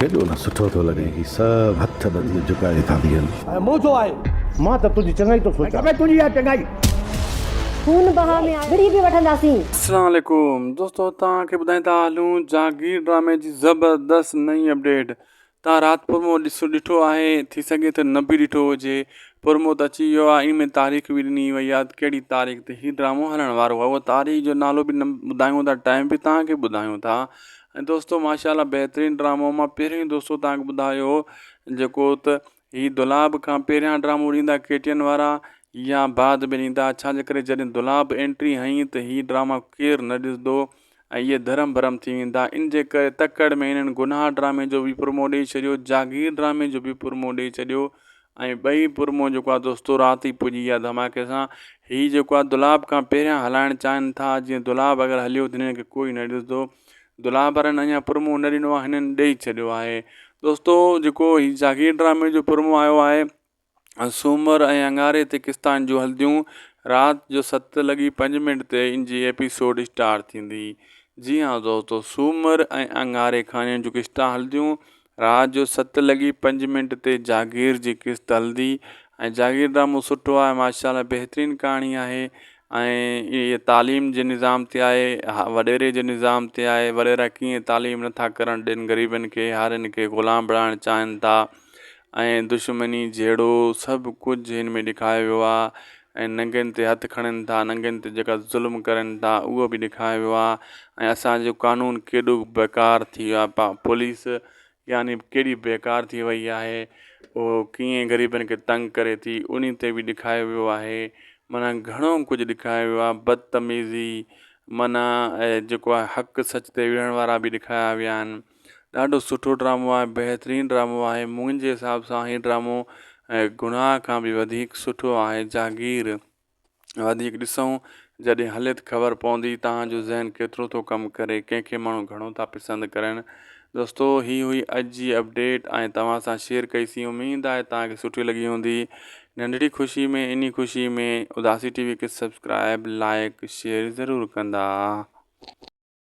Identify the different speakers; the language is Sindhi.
Speaker 1: ڪيڏو نه سٺو ٿو لڳي هي سڀ هٿ ٻڌي جهڪائي ٿا بيهن.
Speaker 2: ۽ منهنجو آهي.
Speaker 3: مان ته تنهنجي چڱائي ٿو سوچان.
Speaker 2: کپي تنهنجي اها چڱائي.
Speaker 4: خون بها ۾ آيو وڙهي به وٺنداسين.
Speaker 5: اسلام عليڪم دوستو توهان کي ٻڌائيندا هلون جاگير ڊرامي جي زبردست نئين اپڊيٽ توهان رات پرمو ڏسو ڏٺو آهي ٿي سگهي ته نه به ڏٺو هجي پرمو ته اچي ويو آهي ان ۾ تاريخ به ڏني وئي آهي ته ڪهڙي تاريخ تي هي ڊرامو هلڻ وارو آهي اها تاريخ جو نالو به ٻڌايون ٿا ٽائيم به توهان کي ٻڌايون ٿا ۽ دوستو ماشاء الله بهترين ڊرامو مان پهريون ئي دوستو توهان کي ٻڌايو جيڪو ته هي دولاب کان پهريان ڊرامو ڏيندا ڪي ٽي اين وارا يا بعد ۾ ڏيندا ڇا جي ڪري جڏهن دولاب انٽري هنئي ته هي ڊراما ڪير نه ڏسندو ۽ اهي ڌرم ڀرم ٿي ويندا ان جي ڪري تڪڙ ۾ انهن گناهه ڊرامي جو به پرومو ڏئي ڇڏيو جاگير ڊرامي جو به پرومو ڏئي ڇڏيو ۽ ٻئي پرومو جيڪو آهي دوستو رات ئي پڄي ويا ڌماڪي سان هي جيڪو آهي دولاب کان پهريان هلائڻ چاهين ٿا جيئن دولاب اگر هليو ته هنن کي ڪوئي نه ڏسندو دولاب وارن اڃا پرومو نه ڏنو آهي هنن ڏئي ڇڏيو آهي دوستو جيڪو هي جاگير ڊرامي جو پرومو آيو آهي سومر ۽ اڱاري تي قسطان جون هلنديون رات جو ست لڳي پنج منٽ تي ان جي ايپيسوڊ اسٽارٽ ٿيندي جي ها دوستو سومر ۽ اڱاري کان ان جون قسطان هلنديون رات جو ست لڳي پنج منٽ تي جاگير جي قسط هلندي ۽ جاگير ڊرامو سٺو آهي ماشاء الله بهترين ڪهاڻي آهي ۽ اهي تعليم جي نظام تي آهي وڏيري جي نظام تي آهي وڏيرا ڪيئن تعليم نٿا ڪرڻ ڏين غريبن کي هارين کي غلام بڻائڻ چاهين ٿا ۽ دشمني جهيڙو سڀ ڪجهه هن ۾ ڏيکاريو ويو آهي ۽ ننگن تي هٿ کڻن ٿا ننگن تي جيڪا ظلم ڪرن ٿا اهو به ڏيکاريو ويو آهي ۽ اسان جو قانون ڪيڏو بيڪار ٿي ويو آهي پوليس يعني ڪيڏي بيڪار ٿي وئي آهي اهو ڪيئن غريبن کي تنگ ڪري ٿي انهي تي به ڏيکاريو ويو آهي معنيٰ گهڻو ڪجهه ڏيکاريو ويو آهي بدتميزي معنيٰ جيڪو آهي حق سچ تي وڙهڻ وارا به ڏيکاريا ويا آهن ڏاڍو سٺو ڊرامو آهي بهترين ڊرامو آهي منهنجي حساب سان هي ڊرامو گناهه کان به وڌيڪ سٺو آهي جاگير وڌيڪ ڏسون جڏهن هلي ته خبر پوندي توهان جو ذهن ڪيترو ٿو ڪم ڪري ڪنهن کي ماڻهو گهڻو ٿا پسند ڪرن دوستو هي هئي اڄ جي اپڊيٽ ۽ توهان سان شيئر ڪئي سين اميد آهي توهان کي سٺي لڳي هوندي ننڍڙي خوشي ۾ انهي خوشي ۾ اداسي ٽي وي کي سبسڪرائب لائڪ شيئر ضرور ڪندا.